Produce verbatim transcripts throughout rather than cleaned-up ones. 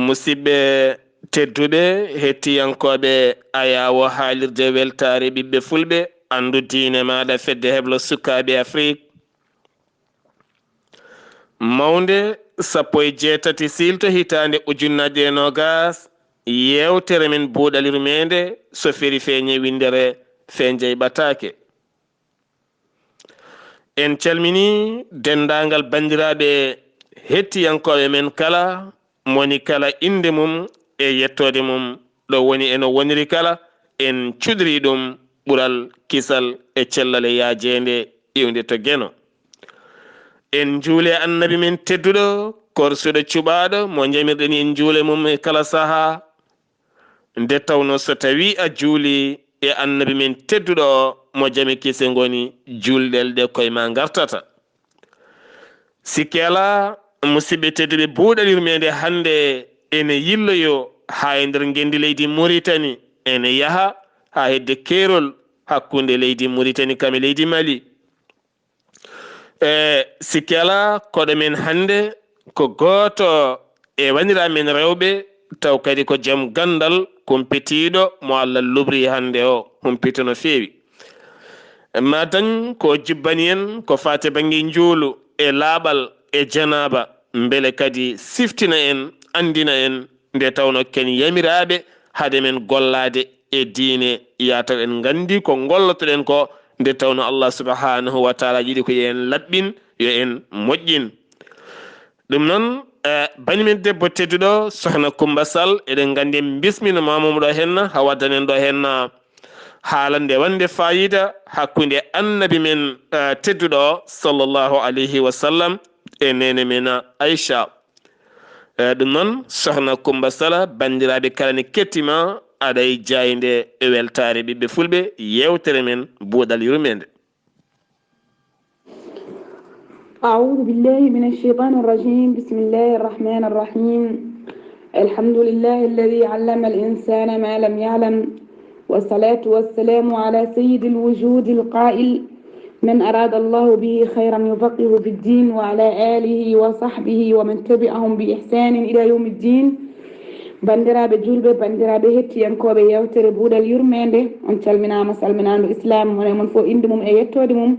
Musidɓe tedduɓe, hettiyankooɓe ayaawo haalirde weltaare ɓiɓɓe fulɓe, anndu diine maaɗa fedde heblo sukaaɓe Afrik. Mawnde sappo e jeetati siilto hitaande ujunnaaje e noogas, yeewtere men buuɗal yurmeende so feri feeñe winndere fee jeyɓataake. En calminii denndaangal banndiraaɓe hettiyankooɓe men kala, moni kala innde mum e yettoode mum ɗo woni e no woniri kala, en cuɗirii ɗum ɓural kisal e cellal e yaajeende iwde to Geno. En njuule Annabi men tedduɗo, korsuɗo cuɓaaɗo mo njamirɗen en njuule mum e kala sahaa. Nde tawnoo so tawii a juulii e Annabi men tedduɗo o mo jam e kise ngoni, juulɗe ɗe koye maa ngartata. Sikke alaa, musidɓe tedduɓe, buuɗal yurmeende hannde ene yilloyoo haa e nder ngenndi leydi Muritani, ene yaha haa hedde keerol hakkunde leydi Muritani kam e leydi Mali. E sikke alaa, koɗo men hannde ko gooto e wanndiraaɓe men rewɓe, taw kadi ko jom ganndal, kumpitiiɗo mo Allah lubri hannde o, humpito no feewi. Ma dañ ko jubbani en ko faati bannge njuulu e laaɓal e janaaba, mbele kadi siftina en, anndina en, nde tawnoo ko en yamiraaɓe hade men gollaade e diine, yaa taw en nganndi ko ngollotoɗen ko, nde tawnoo Allah subhanahu wa taala yiɗi ko yo en laɓɓin, yo en moƴƴin. Ɗum noon, eh, bani men debbo tedduɗo, Sohna Kumba Sall, eɗen nganndi en bismino maamum ɗo henna, haa waddan en ɗo henna haalande wonde faayiida hakkunde Annabi men, eh, tedduɗo o, sallallahu alayhi wa sallam, e neene men Aisha. Eh, ɗum noon, Sohna Kumba Sala, banndiraaɓe kala ne kettima, aɗa e jaaynde e weltaare ɓiɓɓe fulɓe, yeewtere men buuɗal yurmeende. أعوذ بالله من الشيطان الرجيم. بسم الله الرحمن الرحيم. الحمد لله الذي علم الإنسان ما لم يعلم. والصلاة والسلام على سيد الوجود القائل: من أراد الله به خيرا يفقهه في الدين، وعلى آله وصحبه ومن تبعهم بإحسان إلى يوم الدين. Banndiraaɓe juulɓe, banndiraaɓe hettiyankooɓe yeewtere Buuɗal Yurmeende, on calminaama salminaandu Islaam, hono e mon fof innde mum e yettoode mum.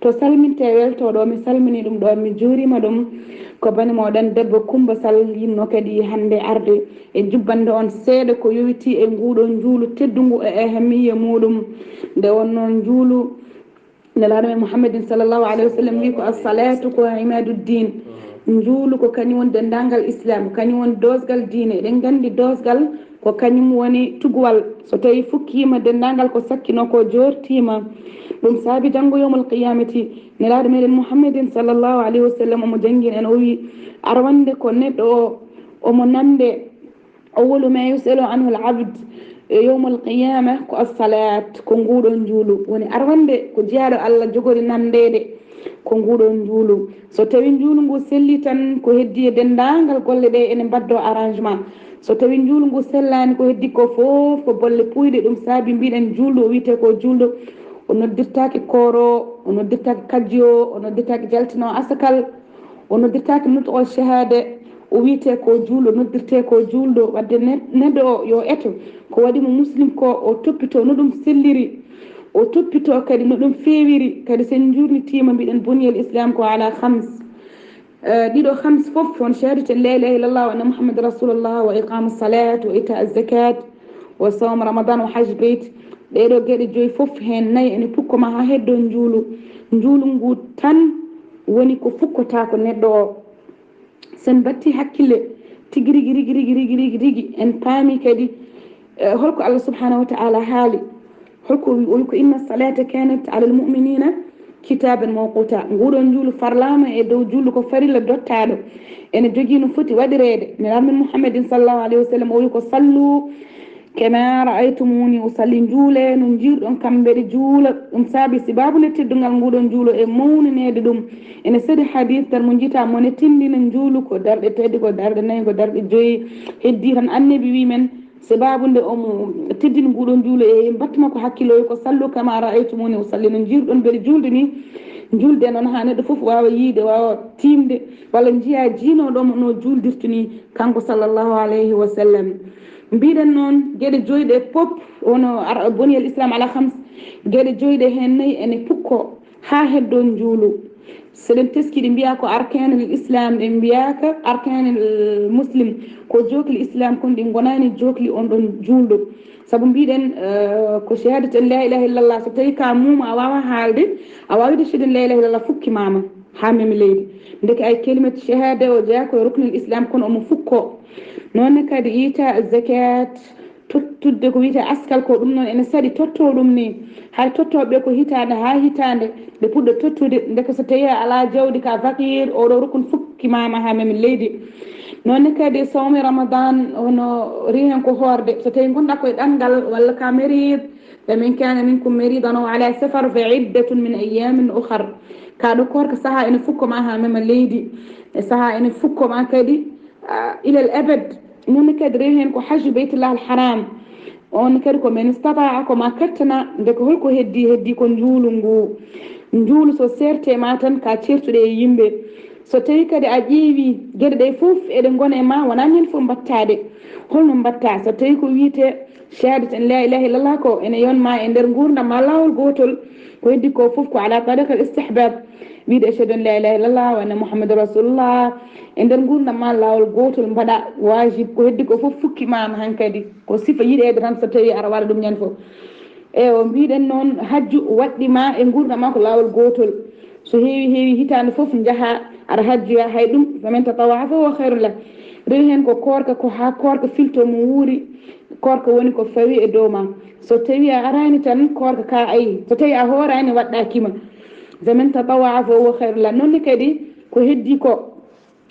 To salmintee weltooɗo, mi salminii ɗum ɗoon, mi juuriima ɗum. Ko bani mooɗon debbo Kummba Sal yinnoo kadi hannde arde e jubbande on seeɗa ko yowitii e nguuɗoo njuulu teddungu e ahammiya muuɗum. Nde wonnoo njuulu Nelaaɗo men Muhammadin sallallahu alayhi wa sallam wii ko: "As-salaatu ko imaadu diin." Njuulu ko kañum woni denndaangal Islaam, ko kañum woni doosgal diine. Eɗen nganndi doosgal ko kañum woni tuguwal. So tawii fukkiima denndaangal ko sakkinoo ko joortiima. Ɗum saabi janngo yowmal qiyaamati, Nelaaɗo meɗen Muhammadin sallallahu alayhi wa sallam omo janngina en, o wii: "Arwannde ko neɗɗo o, omo nande." "Awwalu ma yus'alu anhu al-abd yawma al-qiyama ko as-salat." Ko nguuɗoo njuulu woni arwannde ko jiyaaɗo Allah jogori nandeede, ko nguuɗoo njuulu. So tawii njuulu ngu sellii tan, ko heddii e denndaangal golle ɗe ene mbaddoo arrangement. So tawii njuulu ngu sellaani, ko heddii ko fof ko bolle puuyɗe. Ɗum saabi mbiɗen juulɗo o wiyetee ko juulɗo, o noddirtaake kooroo, o noddirtaake kajjiyoowo, o noddirtaake jaltinoowo asakal, o noddirtaake nutqo shahaada, o wiyetee ko juulɗo, noddirtee ko juulɗo. Wadde ne-, neɗɗo o yo eto ko waɗi mo muslim ko, o toppitoo no ɗum selliri, o toppitoo kadi no ɗum feewiri. Kadi so en njuurnitiima, mbiɗen buniyal Islaam ko ala khams. Eh, ɗiɗo khams fof, hono shahadatu an la ilaha illallah wa anna Muhammad rasulullah wa iqamu salat wa ita zakat wa sawm ramadan wa hajj bayt. Ɗeɗo geɗe joyi fof, heen nayi ene pukko ma haa heddoo njuulu. Njuulu ngu tan woni ko fukkotaako neɗɗo o. So en mbattii hakkille tigi rigi, rigi, rigi, en paamii kadi, eh, holko Allah subhanahu wa ta'ala haali. Holko o wi? O wi ko: "Inna salata kanat ala al-mu'minina kitaban mawquta." Nguɗon njuulu farlaama e dow juulɗo, ko farilla dottaaɗo. Ene jogii no foti waɗireede. Nelaaɗo men Muhammadin sallallahu alayhi wa sallam, o wi ko: "Sallu kama ra'aytumuni usalli." Njuule no njiirɗon kam mbeɗe juula. Ɗum saabi sibaabu nde teddungal nguɗon njuulu e mawnineede ɗum. Ene seedi hadis tan mo njiita mo ne tindina njuulu ko darɗe tati, ko darɗe nayi, ko darɗe joyi. Heddii tan Annabi wi men, sibaabu nde omo teddini nguɗon njuulu e mbatta makko hakkilooyo ko: "Sallu kama ra'aytumuni usalli." No njiirɗon mbeɗe juulde ni, Julde noon haa neɗɗo fof waawa yiyde, waawa tiimde, walla njiya jiinooɗo mo no juuldirta ni, kanko sallallahu alayhi wa sallam. Mbiɗen noon geɗe joyi ɗe pop, wono ar-, buniyal islam ala khams, geɗe joyi ɗe heen nayi ene pukko haa heddo njuulu. So ɗen teski ɗi mbiya ko arkanul islam, ɗe mbiya ko arkanul muslim, ko jookli islam kon ɗi ngonaani jookli on ɗon juulɗo. Sabu mbiɗen, eh, ko shahadat en la ilaha illallah, so tawi ka muuma a waawa haalde, a waawi de shahadu en la ilaha illallah fukki maama haa memi leydi. Ndeke ay kalimat shahada o jeya ko ruknul islam kono omo fukko. Noon ne kadi ita zakat, tottudde ko wiyete askal ko ɗum noon ene saɗi totto ɗum ni. Hay tottooɓe ko hitaande haa hitaande nde puɗɗo tottude, ndeke so tawi a alaa jawdi ka fakir, oɗo rukun fukki maama haa memi leydi. Noon ne kadi sawmi ramadan, hono ri heen ko hoorde, so tawi ngonɗa koye ɗanngal walla ka merid, فمن كان منكم مريضا أو على سفر فعدة من أيام أخر. Ka ɗo koorka saha ene fukko ma haa mema leydi, e saha ene fukko ma kadi, ah, ilal abad. Noon kadi rewi heen ko hajju baytullah al haram. On kadi ko men istata'a, ko ma kattana, nde ko holko heddi, heddi ko njuulu ngu. Njuulu so serte ma tan ka certuɗe e yimɓe. So tawi kadi a ƴeewi geɗe ɗe fof eɗe ngona e ma, wona ñande fof mbattaɗe. Holno mbatta? So tawi ko wiyete shahadat en la ilaha illallah ko ene yon ma e nder nguurndam ma laawol gootol, ko heddi ko fof ko ala tariqa al istihbab. Wiide ashhadu an la ilaha illallah wa anna muhammadan rasulullah e nder nguurndam ma laawol gootol mbaɗa wajib, ko heddi ko fof fukki ma hankadi. Ko sifa yiɗeede tan so tawi aɗa waɗa ɗum ñande fof. Eyo, mbiɗen noon hajju waɗɗi ma e nguurndam ma ko laawol gootol. So heewi, heewi hitaande fof njaha aɗa hajjoya hay ɗum, faman tatawwa'a fahuwa khayrun lah. Rewi heen ko koorka, ko haa koorka filto mo wuuri, koorka woni ko fawi e dow ma. So tawi a araani tan koorka ka ayi, so tawi a hooraani waɗɗaaki ma. Faman tatawwa'a fahuwa khayrun lah. Noon ne kadi ko heddi ko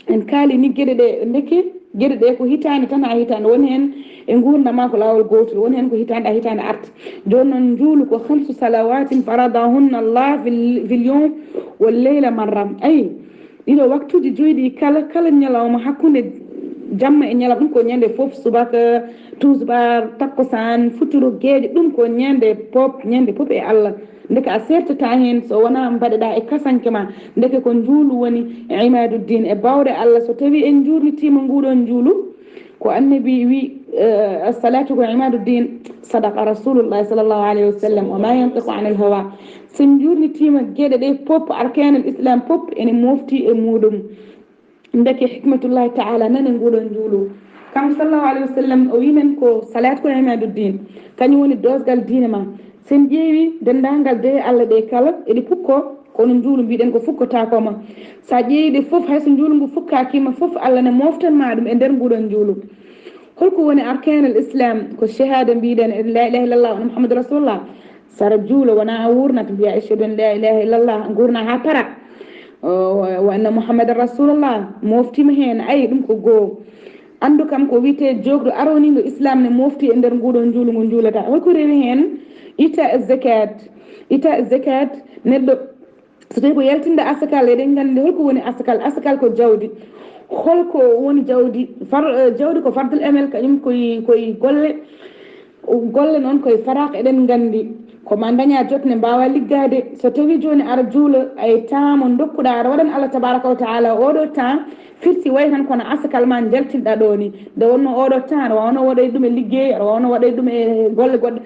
en kaali ni geɗe ɗe, ndeke geɗe ɗe ko hitaande tan haa hitaande, woni heen e nguurndam ma ko laawol gootol, woni heen ko hitaande haa hitaande arta. Jooni noon njuulu ko khamsu salawatin faradahunna Allah fil, fil yawm wal layla marra. Ayi, ɗiɗo waktuuji joyi ɗi kala, kala ñalawma hakkunde jamma e ñalawma, ɗum ko ñande fof, subaka, tusbar, takkusaan, futuro, geeƴe, ɗum ko ñande pop, ñande pop e Allah. Ndeke a sertata heen so wonaa mbaɗeɗa e kasanke ma. Ndeke ko njuulu woni imaduddin e bawɗe Allah. So tawi en njuurnitiima nguɗon njuulu, ko annabi wi, eh, as-salatu ko imaduddin, sadaqa rasulullah sallallahu alayhi wa sallam, wa ma yantiqu anil hawa. So en njuurnitiima geɗe ɗe pop, arkanul islam pop ene mofti e muɗum. Ndeke hikmatullahi ta'ala nane nguɗon njuulu. Kanko sallallahu alayhi wa sallam o wi men ko salat ko imaduddin, kañum woni doosgal diine ma. So en ƴeewi denndaangal dewe Allah ɗe kala, eɗi pukko, kono njuulu mbiɗen ko fukkotaako ma. So a ƴeewi ɗe fof, hay so njuulu ngu fukkaaki ma fof, Allah ne moftan ma ɗum e nder nguɗon njuulu. Holko woni arkanul islam? Ko shahada mbiɗen, la ilaha illallah, wa anna muhammadu rasulullah. Sara juulo wona a wurnata mbiya ashhadu an la ilaha illallah, ngurna ha para. O, wa anna muhammadan rasulullah, moftima heen, ayi ɗum ko goo. Anndu kam ko wiyete jookɗo aroniiɗo islam ne mofti e nder nguɗon njuulu ngu njuulata. Holko rewi heen? Ita zakat. Ita zakat, neɗɗo so tawi ko yaltinde asakal, eɗen nganndi holko woni asakal. Asakal ko jawdi. Holko woni jawdi? Far-, eh, jawdi ko fardul amal, kañum koye, koye golle. Golle noon koye faraq, eɗen nganndi ko ma daña jot ne mbaawa liggaade. So tawi jooni aɗa juula, ay temps mo ndokkuɗa aɗa waɗan Allah tabaraka wa taala oɗo temps, firti way tan kono asakal ma njaltinɗa ɗo ni. Nde wonno oɗo temps aɗa wawno waɗoy ɗum e liggey, aɗa wawno waɗoy ɗum e golle goɗɗe.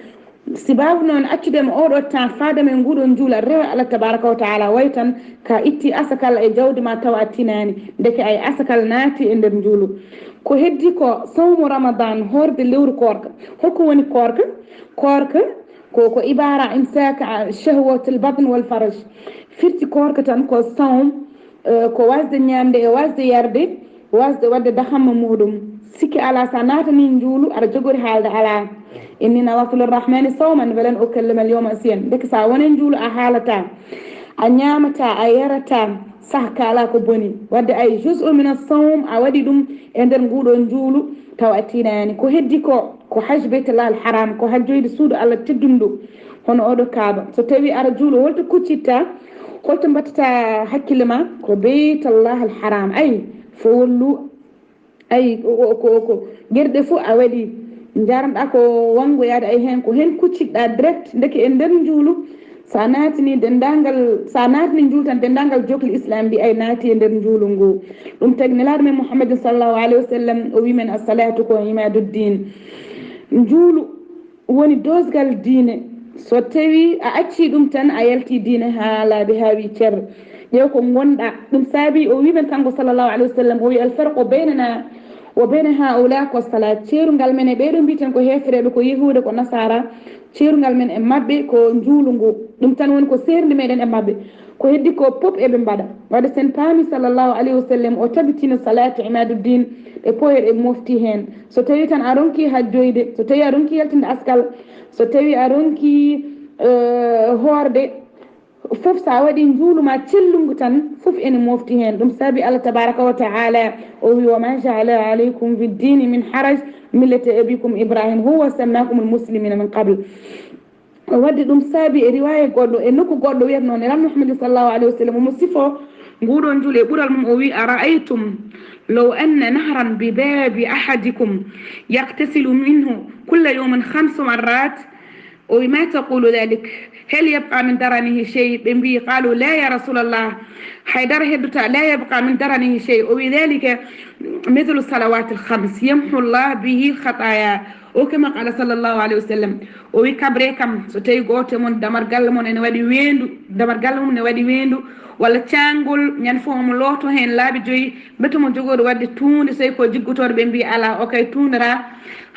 Sibabu noon accude mo oɗo temps faade mo e nguɗon njuulu, rewa Allah tabaraka wa taala, way tan ka itti asakal e jawdi ma tawa a tinaani. Ndeke ay asakal naati e nder njuulu. Ko heddi ko sawmu ramadan, hoorde lewru koorka. Holko woni koorka? Koorka ko, ko ibara imsak shahwatil batn wal farj. Firti koorka tan ko sawm, eh, ko wasde ñamde e wasde yarde, wasde wadde dahamma muɗum. Sikki ala, sa naatani njuulu, aɗa jogori haalde ala. Inni nawaitu lirrahmani sawman falan ukallima al yawma insiyan. Ndeke sa woni njuulu a haalata, a ñaamata, a yarata, sah kaala ko boni. Wadde ay juz'u min as-sawm a waɗi ɗum e nder nguɗo njuulu tawa a tinaani. Ko heddi ko, ko hajj baytullah al haram, ko hajjoyde suudu Allah teddundu, hono oɗo Kaaba. So tawi aɗa juulo, holto kuccitta, holto mbattata hakkille ma? Ko baytullah al haram. Ay, fo wollu, ay, ko, ko, ko, ko geɗe ɗe fof a waɗi, njaranɗa ko wanngoyaade, ay, heen ko heen kuccitɗa direct, ndeke e nder njuulu, Sa naatini denndaangal, sa naatini njuulu tan denndaangal jokli Islam ɗi ay naati e nder njuulu ngu. Ɗum tagi Nelaaɗo men Muhammadin sallallahu alayhi wa sallam o wi men, "As-salaatu ko imaduddin." Njuulu woni doosgal diine. So tawi a acci ɗum tan, a yalti diine haa laabi haa wi cer. Ƴeew ko ngonɗa. Ɗum saabi o wi men kanko sallallahu alayhi wa sallam, o wi, "Al farqu baynana wa bayna haula ko salaat." Ceerungal men e ɓeeɗo mbiiten ko heefereɓe, ko yahuuda, ko nasaara. Ceerungal men e maɓɓe ko njuulu ngu. Ɗum tan woni ko seerndi meɗen e maɓɓe. Ko heddi ko pop eɓe mbaɗa. Waɗde sen paami sallallahu alayhi wa sallam o tabitino salaatu imaduddin, ɓe poyo ɗe mofti heen. So tawi tan a ronki hajjoyde, so tawi a ronki yaltinde askal, so tawi a ronki, eh, hoorde, fof sa waɗi njuulu ma cellungu tan, fof ene mofti heen. Ɗum saabi Allah tabaraka wa taala o wi, "Wa ma jaala alaykum fi ddini min haraj, millata abikum Ibrahim, huwa sammakumul muslimina min qabl." Wadde ɗum saabi e riwaya goɗɗo, e nokku goɗɗo wiyata noon, Nelaaɗo Muhammadin sallallahu alayhi wa sallam, omo sifo nguɗon njuulu e ɓural mum, o wi, "Ara'aytum law anna nahran bi babi ahadikum yaghtasilu minhu kulla yawmin khamsu marrat." O wi, "Ma taqulu dhalik? Hal yabqa min daranihi shay?" Ɓe mbi, qalu, "La ya Rasulallah, haydara heddota, la yabqa min daranihi shay." O wi, "Dhalika mithlu salawatil khams, yamhu Allah bihi khataya." O kama qala sallallahu alayhi wa sallam. O wi, "Kabre kam, so tawi gooto e mon damar galle mon ene waɗi weendu, damar galle mum ne waɗi weendu, walla caangol, ñande fof omo looto heen laabi joyi, mbete mo jogooɗo waɗde tuunde, so tawi ko jiggotooɗo, ɓe mbi, 'Ala, o kay tuundora.'"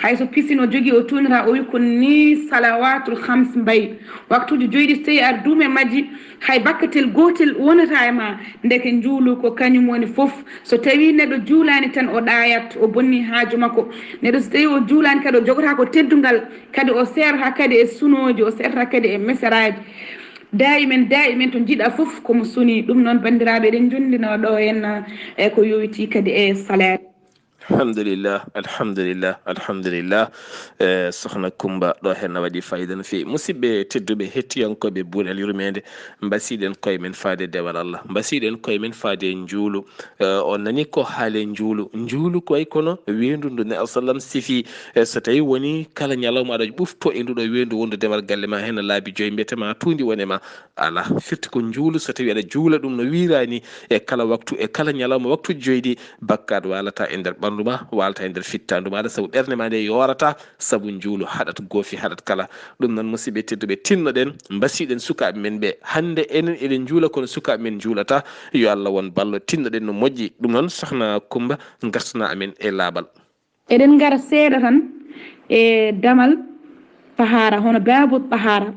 Hay so pisino jogii o tuundora, o wi, "Ko ni salawatul khams mbayi." Waktuuji joyi ɗi, so tawi aɗa duumi e majji, hay bakkatel gootel wonata e ma. Ndeke njuulu ko kañum woni fof. So tawi neɗɗo juulaani tan, o ɗaayat, o bonni haaju makko. Neɗɗo so tawi o juulaani kadi, o jogata ko teddungal, kadi o seerata kadi e sunooji, o seerata kadi e meseraaji. Daa'imen, daa'imen to njiɗa fof ko mo suni. Ɗum noon, banndiraaɓe, eɗen njonndina ɗo henna e ko yowitii kadi e salaat. Alhamdulillah, alhamdulillah, alhamdulillah. Eh, Sokhna Coumba, ɗo henna waɗi fayida no feewi. Musidɓe tedduɓe, hettiyankooɓe Buuɗal Yurmeende, mbasiɗen koye men faade dewal Allah, mbasiɗen koye men faade njuulu. Eh, on nani ko haale njuulu. Njuulu ko wayi kono weendu ndu Nelaaɗo sallam sifi. Eh, so tawi woni kala ñalawma aɗa ɓufto e nduɗo weendu wondu dewal galle ma, heen laabi joyi, mbiyetema tuundi wone ma. Ala, firti ko njuulu, so tawi aɗa juula ɗum no wiiraani e kala waktu, e kala ñalawma, waktuuji joyi ɗi, bakkaat waalata e nder ɓanndu ma, waalata e nder fittaandu maaɗa, sabu ɓernde ma nde yoorata, sabu njuulu haɗat goofi, haɗat kala. Ɗum noon, musidɓe tedduɓe, tinnoɗen, mbasiɗen sukaaɓe men ɓe. Hannde enen eɗen njuula, kono sukaaɓe men njuulata. Yo Allah won ballo, tinnoɗen no moƴƴi. Ɗum noon, Sokhna Coumba, ngartana amen e laaɓal. Eɗen ngara seeɗa tan e damal tahaara, hono baabu tahaara.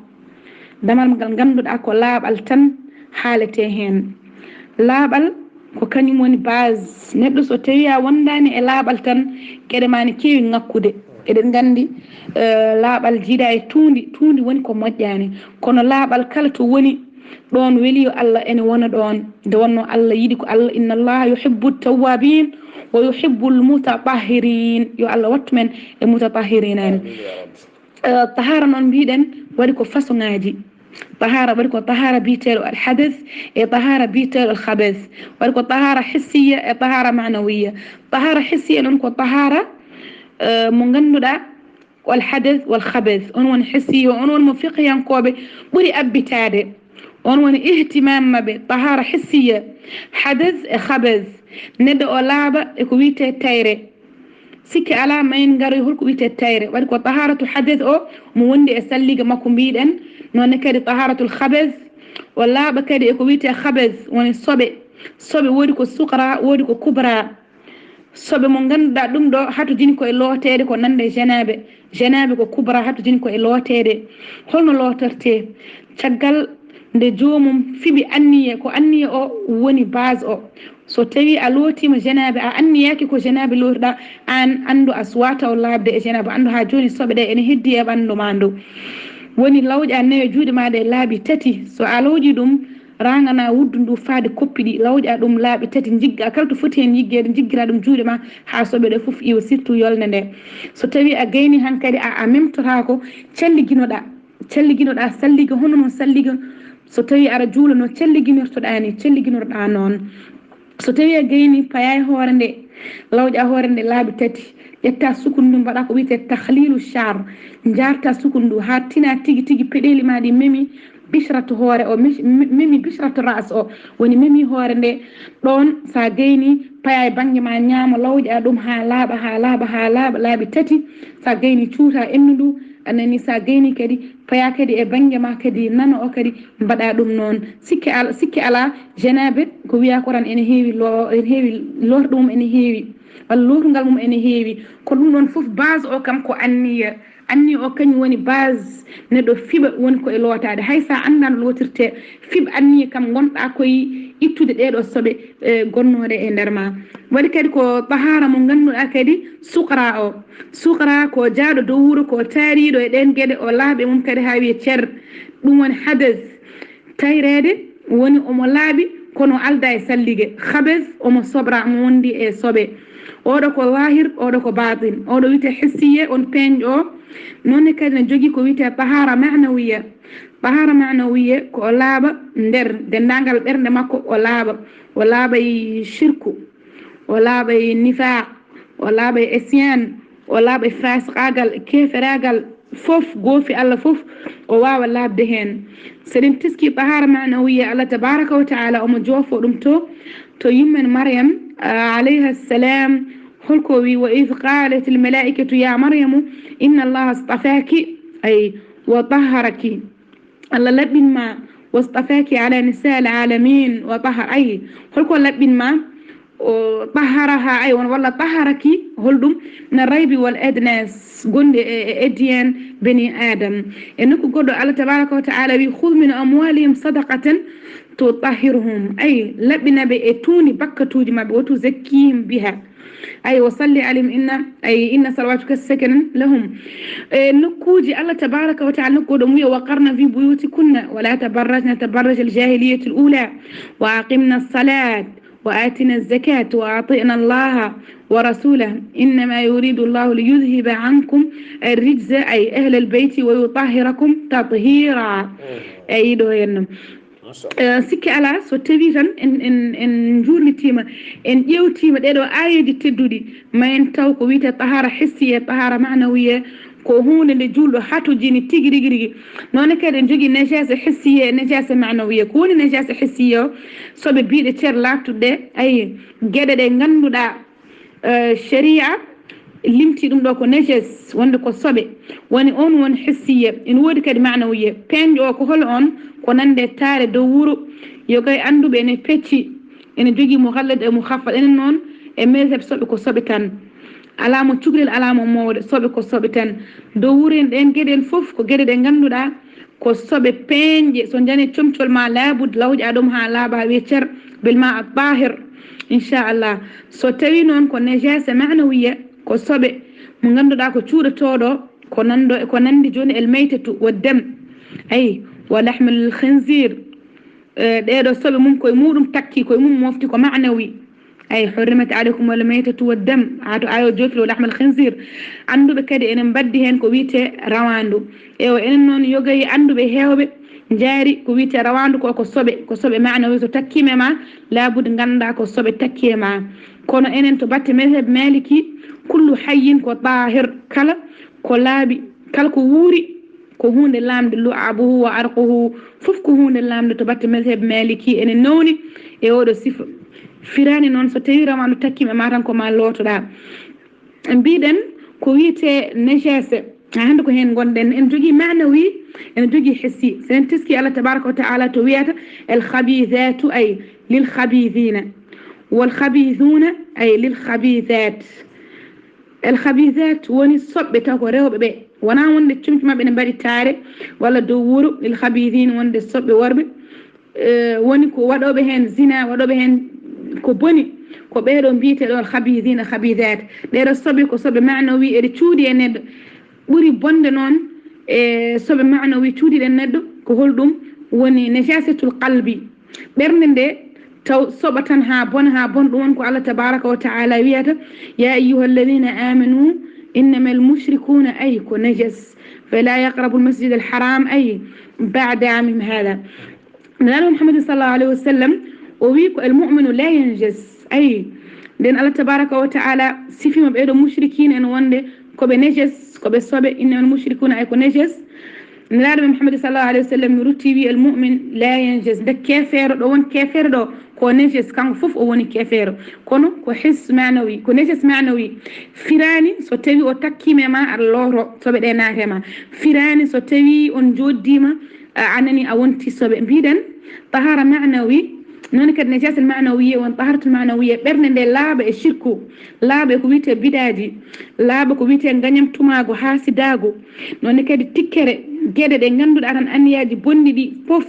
Damal ngal ngannduɗaa ko laaɓal tan haaletee heen. Laaɓal ko kañum woni base. Neɗɗo so tawi a wondaani e laaɓal tan, geɗe ma ne keewi ŋakkude. Eɗen nganndi, eh, laaɓal jiidaa e tuundi. Tuundi woni ko moƴƴaani. Kono laaɓal kala to woni, ɗoon weli yo Allah ene wona ɗoon. Nde wonnoo Allah yiɗi ko Allah, "Inna Allaha yuhibbu tawwabin wa yuhibbu al-mutatahhirin." Yo Allah wattu men e mutatahhirin en. Amin, ya Rabbi. Eh, tahaara noon mbiɗen waɗi ko façon ŋaaji. Tahaara waɗi ko tahaara biyeteeɗo al-hadath e tahaara biyeteeɗo al-khabath. Waɗi ko tahaara hissiya e tahaara ma'nawiya. Tahaara hissiya noon ko tahaara, eh, mo ngannduɗaa ko al-hadath wal-khabath. On woni hissiya, on woni mo fiqhiyankooɓe ɓuri abbitaade. On woni ihtimam maɓɓe, tahaara hissiya, hadath e khabath. Neɗɗo o laaɓa e ko wiyetee tayre. Sikke alaa, ma en ngaroy holko wiyetee tayre. Waɗi ko tahaaratu hadath o, mo wondi e salliga makko mbiɗen, noon ne kadi tahaaratul khabath, o laaɓa kadi e ko wiyetee khabath, woni soɓe. Soɓe woodi ko suqra, woodi ko kubra. Soɓe mo ngannduɗaa ɗum ɗo hatojini ko e looteede ko nande janaabe. Janaabe ko kubra hatojini ko e looteede. Holno lootortee? Caggal nde joomum fiɓi anniye, ko anniye o woni base o. So tawi a lootiima janaabe, a anniyaaki ko janaabe lootuɗaa, aan anndu a suwaa taw laaɓde e janaabe, anndu haa jooni soɓe ɗe ene heddi e ɓanndu ma ndu. Woni lawƴa nayo juuɗe ma ɗe laaɓi tati. So a lawƴi ɗum, raŋana wuddu ndu faade koppi ɗi, lawƴa ɗum laaɓi tati, njigga kala to foti heen yiggeede, njiggira ɗum juuɗe ma haa soɓe ɗe fof iwa, surtout yolnde nde. So tawi a gayni hankadi a, a memtotaako, calliginoɗa, calliginoɗa salliga, hono noon salliga, so tawi aɗa juulano, calliginortoɗa ni, calliginoɗa noon. So tawi a gayni, paya e hoore nde, lawƴa hoore nde laaɓi tati, ƴetta sukundu ndu, mbaɗa ko wiyetee takhlilu shar, njarta sukundu ndu haa tina tigi tigi, peɗeeli ma ɗi memi, bishratu hoore o, mis- mi- memi bishratu ras o, woni memi hoore nde. Ɗoon, so a gayni, paya e bannge ma ñaamo, lawƴa ɗum haa laaɓa, haa laaɓa, haa laaɓa, laaɓi tati. So a gayni, cuuta endu ndu, a nani, so a gayni kadi, paya kadi e bannge ma kadi nano o kadi, mbaɗa ɗum noon. Sikke al- sikke alaa, janaabe, ko wiya ko tan ene heewi lo- ene heewi lorɗe mum, ene heewi, walla lootungal mum ene heewi. Ko ɗum ɗoon fof, base o kam ko anniya. Anniya o kañum woni base, neɗɗo fiɓa woni ko e lootaade. Hay so a anndaa no lootirtee, fiɓ anniya kam, ngonɗa koye ittude ɗee ɗoo soɓe, e, gonnooɗe e nder ma. Waɗi kadi ko tahaara mo ngannduɗaa kadi, suqra o. Suqra ko jaaɗo dow wuro, ko taariiɗo e ɗeen geɗe, o laaɓi e mum kadi haa wiye cer. Ɗum woni hadas. Tayreede woni omo laaɓi, kono o aldaa e sallige. Habas, omo sobra, omo wondi e soɓe. Oɗo ko zahir, oɗo ko batin. Oɗo wiyetee hissiye, on peeñɗo o. Noon ne kadi ne jogii ko wiyetee tahara ma'nawiya. Tahara ma'nawiya ko o laaɓa nder denndaangal ɓernde makko, o laaɓa. O laaɓa e shirku, o laaɓa e nifaq, o laaɓa e isyan, o laaɓa e fasiqaagal, keeferaagal, fof, goofi Allah fof, o waawa laaɓde heen. So eɗen teski tahara ma'nawiya, Allah tabaraka wa ta'ala omo joofo ɗum to, to yummen Maryam, ah, alayha salam, holko wi, "Wa idh qalat al malaikatu ya Maryamu inna Allaha astafaki, ay, wa tahharaki." Allah laɓɓin ma, "Wastafaaki ala nisaa al alamin wa tahar." Ay, holko laɓɓin ma? O taharaha, ay, won walla taharaki, holɗum? Na raybi wal adnas, gonɗi e, e, e diyan bani Adam. E nokku goɗɗo, Allah tabaraka wa ta'ala wi, "Khudh min amwalihim sadaqatan tutahhiruhum." Ay, laɓɓina ɓe e tuundi bakkatuuji maɓɓe, "wa tuzakkihim biha." Ay, "Wa salli alayhim inna, ay, inna salawatuka sakanun lahum." E nokkuuji, Allah tabaraka wa ta'ala nokku ɗum wiya, "Wa qarna fi buyutikunna wa la tabarrajna tabarraj al jahiliyati al ula wa aqimna as-salat wa atina az-zakat wa ati'na Allaha wa rasulah innama yuridu Allahu li yudhhiba ankum ar-rijza, ay, ahla al-bayti, wa yutahhirakum tathira." Ay, ɗo henna. Eh, sikke alaa, so tawii tan en, en, en njuurnitiima, en ƴeewtiima ɗee ɗoo aayeeji tedduɗi, ma en taw ko wiyetee tahara hissiye, tahara ma'nawiye, ko huunde nde juulɗo hatojini tigi rigi rigi. Noone kadi en njogii najaasa hissiye e najaasa ma'nawiye. Ko woni najaasa hissiye o? Soɓe biyɗe cer laaɓtuɗe, ayi, geɗe ɗe ngannduɗaa, eh, sharia limti ɗum ɗo ko najas, wonde ko soɓe. Woni on won hissiye, ene woodi kadi ma'nawiye. Peeñɗo o ko hol on? Ko nande taare dow wuro. Yoga e annduɓe ene pecci, ene jogii mughallad e mukhaffaf. Enen noon e mazhab soɓe ko soɓe tan. Alaa mo cukalel, alaa mo mawɗo, soɓe ko soɓe tan. Dow wuro en ɗeen geɗe en fof ko geɗe ɗe ngannduɗaa ko soɓe peeñɗe. So njani comcol ma laabud, lawƴa ɗum haa laaɓa, haa wiye cer, bil ma at tahir, inchallah. So tawi noon ko najasa ma'nawiya, ko soɓe mo ngannduɗaa ko cuuɗotooɗo, ko nanndo, ko nanndi jooni el maytatu wa dam, ay, wa lahmul khinzir. Eh, ɗee ɗoo soɓe mum koye muɗum takki, koye mum mofti ko ma'nawi. Ay, "Hurrimat alaykum al maytatu wa dam", haa to ayo joofi, "wa lahmal khinzir." Annduɓe kadi enen mbaddi heen ko wiyetee rawaandu. Ewa, enen noon yoga e annduɓe heewɓe njaari ko wiyetee rawaandu ko, ko soɓe, ko soɓe ma'nawi. So takkiima e ma, laabud nganndaa ko soɓe takki e ma. Kono enen to batte mazhab Maliki, kullu hayyin ko tahir, kala ko laaɓi, kala ko wuuri, ko huunde laamde, lu'abuhu wa arquhu, fof ko huunde laamde to batte mazhab Maliki, ene nawni e oɗo sifa. Firaani noon so tawi rawaandu takkiima e ma tan ko ma lootoɗaa. Mbiɗen ko wiyetee najasa, haa hannde ko heen ngonɗen. En jogii ma'nawi, en jogii hissi. So en teski Allah tabaraka wa ta'ala to wiyata, "El khabithatu ay lil khabithina, wal khabithuna ay lil khabithat." El khabithat woni soɓɓe taw ko rewɓe ɓe. Wonaa wonde comci maɓɓe ne mbaɗi taare walla dow wuro, lil khabithin wonde soɓɓe worɓe. Eh, woni ko waɗooɓe heen zina, waɗooɓe heen ko boni, ko ɓee ɗoo mbiyetee ɗoo khabithina, khabithat. Ɗee ɗoo soɓe ko soɓe ma'nawi, eɗe cuuɗi e neɗɗo. Ɓuri bonde noon e soɓe ma'nawi cuuɗiɗe e neɗɗo ko holɗum? Woni najasatul qalbi. Ɓernde nde taw soɓa tan haa bona, haa bona. Ɗum woni ko Allah tabaraka wa ta'ala wiyata, "Ya ayyuha alladhina amanu innama al mushrikuna", ay, ko najas. "Fala yaqrabu al masjid al haram", ay, "ba'da amihim hada." Nulaaɗo Muhammad sallallahu alayhi wa sallam, o wi ko, "Al mu'minu la yanjas." Ay, nden Allah tabaraka wa ta'ala sifiima ɓee ɗoo mushrikina en wonde ko ɓe najas, ko ɓe soɓe, "Innama al mushrikuna", ay, ko najas. Nelaaɗo men Muhammad sallallahu alayhi wa sallam mi rutti wi: "Al mu'min la yanjas." Nde keefeero ɗo won keefeero ɗo ko najas, kanko fof o woni keefeero. Kono ko his maanawi, ko najas maanawi. Firaani so tawi o takkiima e ma aɗa looto soɓe ɗe naate ma. Firaani so tawi on jooddima a anani a wonti soɓe. Mbiɗen tahara maanawi, noon kadi najasatul maanawiya won taharatul maanawiya, ɓernde nde laaɓa e shirku, laaɓa e ko wiyetee bidaaji, laaɓa ko wiyetee ngañam tumaago, haasidaago. Noon kadi tikkere, geɗe ɗe ngannduɗaa tan anniyaaji bonɗi ɗi fof,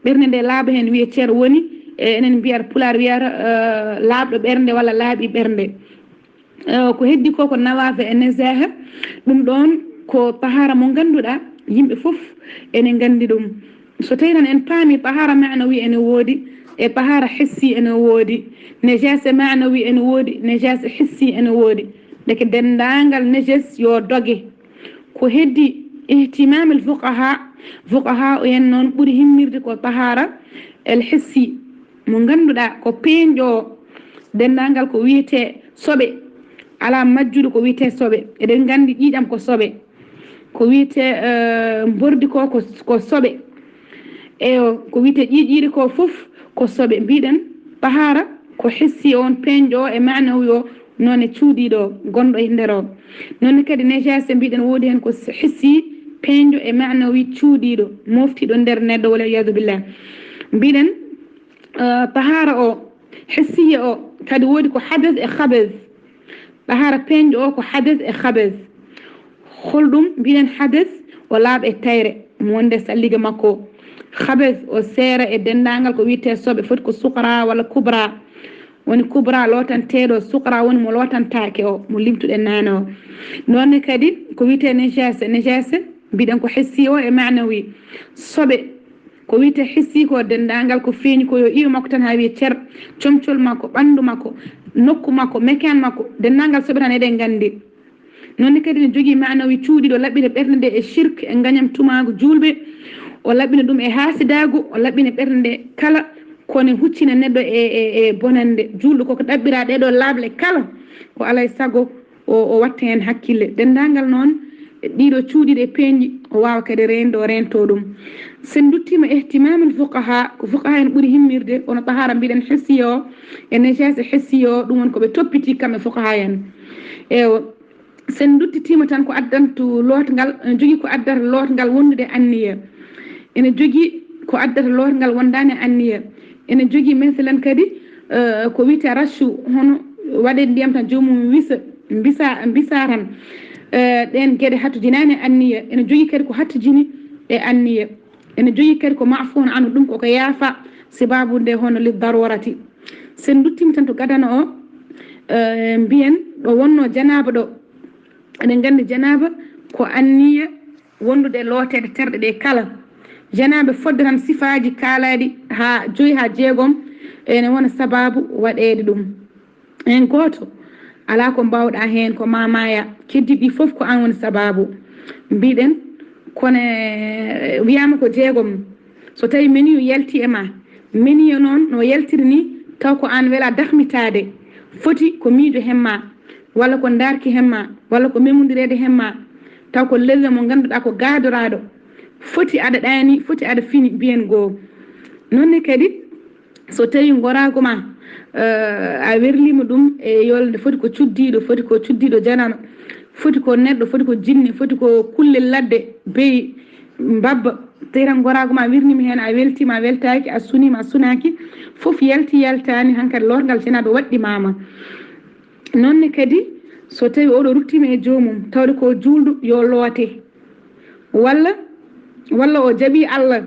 ɓernde nde laaɓa heen. Wiye ceer woni, e enen mbiyata, pulaar wiyata, eh, laaɓɗo ɓernde walla laaɓi ɓernde. Eh, ko heddi ko ko nawafa e nazaha, ɗum ɗoon ko tahara mo ngannduɗaa yimɓe fof ene nganndi ɗum. So tawi tan en paami tahara maanawi ene woodi, e tahara hissi ene woodi, najasa maanawi ene woodi, najasa hissi ene woodi. Ndeke denndaangal najas yo doge. Ko heddi ihtimam al fuqaha, fuqaha o en noon ɓuri himmirde ko tahara al hissi, mo ngannduɗaa ko peeñɗo o, denndaangal ko wiyetee soɓe, alaa majjuɗo ko wiyetee soɓe. Eɗen nganndi ƴiiƴam ko soɓe, ko wiyetee, eh, mbordi ko, ko, ko soɓe. Eyo, ko wiyetee ƴiiƴiiɗi ko fof ko soɓe. Mbiɗen tahara ko hissi on peeñɗo o e maanawi o, noone cuuɗiiɗo o, gonɗo e nder o. Noone kadi najaasa mbiɗen woodi heen ko s-, hissi peeñɗo e maanawi cuuɗiiɗo, mooftiiɗo nder neɗɗo, wal iyaadu billah. Mbiɗen, eh, tahara o, hissiya o, kadi woodi ko hadas e khabas. Tahara peeñɗo o ko hadas e khabas. Holɗum mbiɗen hadas? O laaɓa e tayre, mo wonde sallige makko. Khabas o seera e denndaangal ko wiyetee soɓe, foti ko suqra walla kubra. Woni kubra lootanteeɗo, suqra woni mo lootantaake o, mo limtuɗen naane o. Noonne kadi ko wiyetee najaasa. Najaasa mbiɗen ko hissi o e maanawi. Soɓe ko wiyetee hissi ko denndaangal ko feeñi ko yo iwe makko tan haa wiye cer, comcol makko, ɓanndu makko, nokku makko, mekan makko, denndaangal soɓe tan eɗen nganndi. Noonne kadi ne jogii maanawi cuuɗiiɗo, laɓɓina ɓernde nde e shirk, e ngañam tumaagu juulɓe, o laɓɓina ɗum e haasidaagu, o laɓɓina ɓernde nde kala ko ne huccina neɗɗo e, e, e bonannde. Juulɗo koko ɗaɓɓira ɗee ɗoo laaɓle kala, ko alaa e sago o, o watta heen hakkille. Denndaangal noon ɗiiɗo cuuɗiiɗo e peeñɗi, o waawa kadi reende, o reentoo ɗum. So en nduttiima ihtimaamul fuqahaa, ko fuqahaa en ɓuri himmirde, kono tahara mbiɗen hissiya o, e najaasa hissiya o, ɗum woni ko ɓe toppiti kamɓe fuqahaa en. Ewa, so en nduttitiima tan ko addantu lootngal, ene jogii ko addata lootngal wondude anniya. Ene jogii ko addata lootngal wondaani anniya. Ene jogii, masalan, kadi, eh, ko wiyetee rashu, hono waɗe ndiyam tan joomum wisa, mbisa, mbisa tan. Eh, ɗeen geɗe hattojinaani anniya. Ene jogii kadi ko hattojini e anniya. Ene jogii kadi ko ma'fuun anhu, ɗum koko yaafa, sababu nde hono li darurati. So en nduttiima tan to gadano o, eh, mbiyen ɗo wonno janaaba ɗo. Eɗen nganndi janaaba ko anniya wondude e looteede terɗe ɗe kala. Janaaba fodde tan sifaaji kaalaaɗi haa joyi haa jeegom ene wona sababu waɗeede ɗum. Heen gooto alaa ko mbaawɗaa heen, ko ma maaya. Keddiiɗi ɗi fof ko aan woni sababu. Mbiɗen, kono, eh, wiyaama ko jeegom. So tawii meniyu yalti e ma, meniyu noon no yaltiri ni, taw ko aan wela dahmitaade, foti ko miijo heen ma, walla ko ndaarki heen ma, walla ko memundireede heen ma, taw ko lewwe mo ngannduɗaa ko gaadoraaɗo, foti aɗa ɗaani, foti aɗa fini, mbiyen goo. Noon ne kadi, so tawii ngoraagu ma, eh, a werliima ɗum e yolde, foti ko cuddiiɗo, foti ko cuddiiɗo janano, foti ko neɗɗo, foti ko jinne, foti ko kulle ladde, beyi, mbabba, tawi tan ngoraagu ma wirniima heen, a weltiima, a weltaaki, a suniima, a sunaaki, fof yalti, yaltaani, hankadi lootngal janaaba waɗɗimaama. Noon ne kadi, so tawii oɗo ruttiima e joomum, tawde ko juulɗo, yo loote. Walla, walla o jaɓii Allah,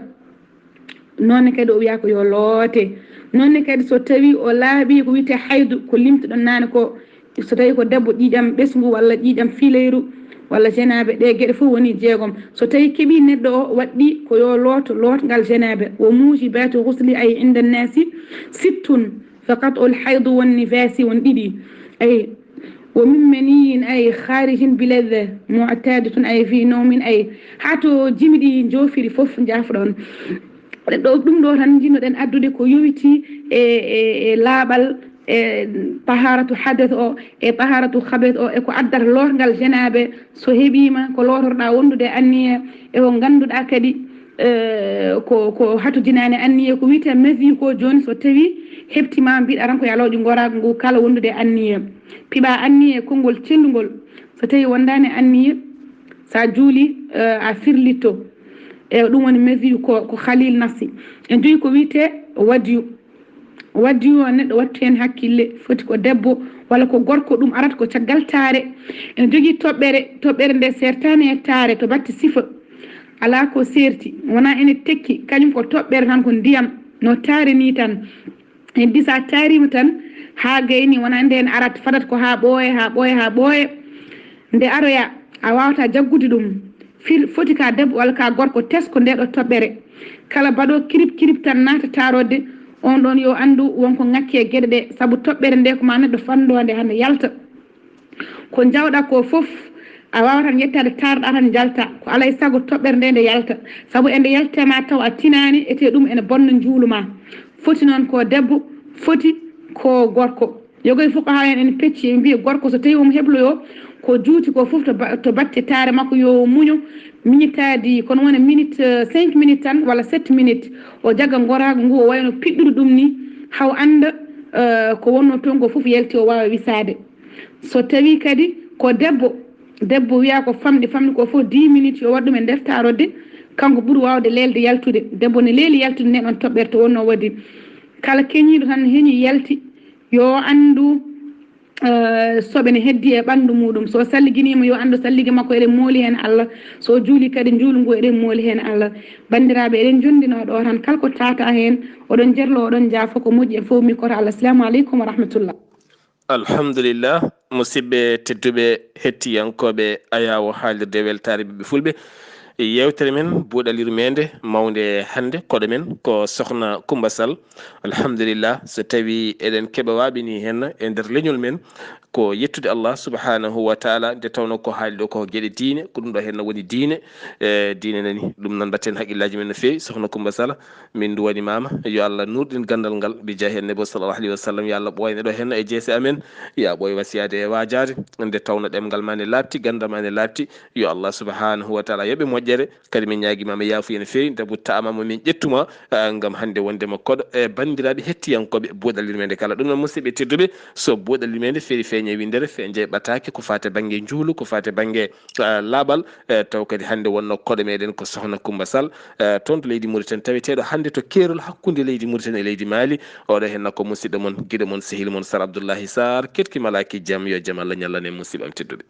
noon ne kadi o wiyaa ko yo loote. Noon ne kadi so tawii o laaɓii ko wiyetee haydu, ko limtuɗon naane ko, so tawii ko debbo ƴiiƴam ɓesngu walla ƴiiƴam fiileyru walla janaabe, ɗee geɗe fof woni jeegom. So tawii keɓii neɗɗo o waɗɗii ko yo looto lootngal janaabe. Wa muujibaatu ghusli ay inda nnaasi sittun, fa qat'ul haydu wan nifaasi won ɗiɗi. Ay, wa min maniyyin ay khaarijin bi ladha mu'tadatun ay fi nawmin ay, haa to jimi ɗi njoofiri fof njaafɗon. Ɗo, ɗum ɗo tan njiɗnoɗen addude ko yowitii e, e, e laaɓal, e taharatu hadas o, e taharatu khabas o, e ko addata loorngal janaabe, so heɓiima, ko lootorɗaa wondude e anniye, e ko ngannduɗaa kadi, eh, ko, ko hatojinaani anniye, ko wiyetee mazi ko jooni, so tawi heɓtiima, mbiɗa tan ko yo a looƴu ngoraagu ngu kala wondude e anniye. Piɓaa anniye e konngol cellungol, so tawi wondaani anniye, so a juuli, eh, a firlitto. E ɗum woni mazi ko, ko khalil nafsi. En jogi ko wiyetee wadiyu. Waddi yo neɗɗo wattu heen hakkille, foti ko debbo walla ko gorko, ɗum arata ko caggal taare. Ene jogii toɓɓere, toɓɓere nde seertaani e taare to batte sifa. Alaa ko seerti, wonaa ene tekki, kañum ko toɓɓere tan, ko ndiyam, no taare nii tan. Heddi so a taariima tan, haa gayni, wonaa nde en arat, fadat ko haa ɓooya, haa ɓooya, haa ɓooya. Nde aroya, a waawataa jaggude ɗum. Fil-, foti ka debbo walla ka gorko tesko nde ɗo toɓɓere. Kala baɗo kirip kirip tan naata taarodde, on ɗon yo anndu wonko ŋakki e geɗe ɗe, sabu toɓɓere nde ko ma neɗɗo fanndo nde hannde yalta. Ko njawɗa ko fof, a waawataa yettaade taarɗa tan njalta. Ko alaa e sago toɓɓere nde nde yalta. Sabu e nde yaltee ma taw a tinaani, ete ɗum ene bonna njuulu ma. Foti noon ko debbo, foti ko gorko. Yogoy fuqahaa en ene pecci, ɓe mbiya gorko so tawi omo hebloyoo ko juuti ko fof to ba-, to batte taare makko, yo muño miñitaadi, kono wona minute, eh, cinq minutes tan walla sept minutes, o jagga ngoraagu ngu, o wayno piɗɗude ɗum ni, haw annda, eh, ko wonnoo toon ko fof yalti, o waawa wisaade. So tawi kadi ko debbo, debbo wiya ko famɗi, famɗi ko fof dix minutes, yo waɗ ɗum e nder taarodde, kanko ɓuri waawde leelde yaltude. Debbo ne leeli yaltude nden ɗon toɓɓere to wonnoo waɗi. Kala keñiiɗo tan heñi yalti, yo anndu, eh, soɓe ne heddi e ɓanndu muuɗum. So salliginiima, yo anndu sallige makko, eɗen mooli heen Allah. So juuli kadi, njuulu ngu, eɗen mooli heen Allah. Banndiraaɓe, eɗen njonndinoo ɗo tan, kala ko tata heen, oɗon jerlo, oɗon njaafo, ko moƴƴi en fof mi koto Allah. Assalamu aleykum wa rahmatullah. Alhamdulillah, musidɓe tedduɓe, hettiyankooɓe Ayaawo, haalirde weltaare ɓiɓɓe Fulɓe. Yeewtere men buuɗal yurmeende mawnde hannde, koɗo men ko Sokhna Coumba Sall. Alhamdulillah, so tawi eɗen keɓa waaɓini heen e nder leñol men, ko yettude Allah subhanahu wa taala, nde tawno ko haali ɗo ko geɗe diine, ko ɗum ɗo heen woni diine, e diine nani. Ɗum noon, mbatten haqqillaaji men no feewi, Sokhna Coumba Sall. Min nduwanimaama, yo Allah nuurɗin ganndal ngal, bi jaahi annabi sallallahu alaihi wa sallam, yo Allah ɓooyne ɗo heen e jeese amen, ya ɓooy wasiyaade e waajaade, nde tawno ɗemngal ma ne laaɓti, ganndal ma ne laaɓti, yo Allah subhanahu wa taala yoɓe moƴƴere, kadi min ñaagimaama yaafuya no feewi, nde buttaama mo min ƴettuma, ah, ngam hannde wondema koɗo e banndiraaɓe hettiyankooɓe buuɗal yurmeende kala. Ɗum noon, musidɓe tedduɓe, so buuɗal yurmeende feeri feeñe winndere, feeñe ɓataake, ko faate bannge njuulu, ko faate bannge, ah, laaɓal, eh, taw kadi hannde wonno koɗo meɗen ko Sokhna Coumba Sall, eh, toon to leydi Mauritanie, taweteeɗo hannde to keerol hakkunde leydi Mauritanie e leydi Mali. Oɗo heen ko musidɗo mon, giɗo mon, sehil mon Sar Abdoullahi Sarr, ketki malaaki jam, yo jam Allah ñallan en, musidɓe am tedduɓe.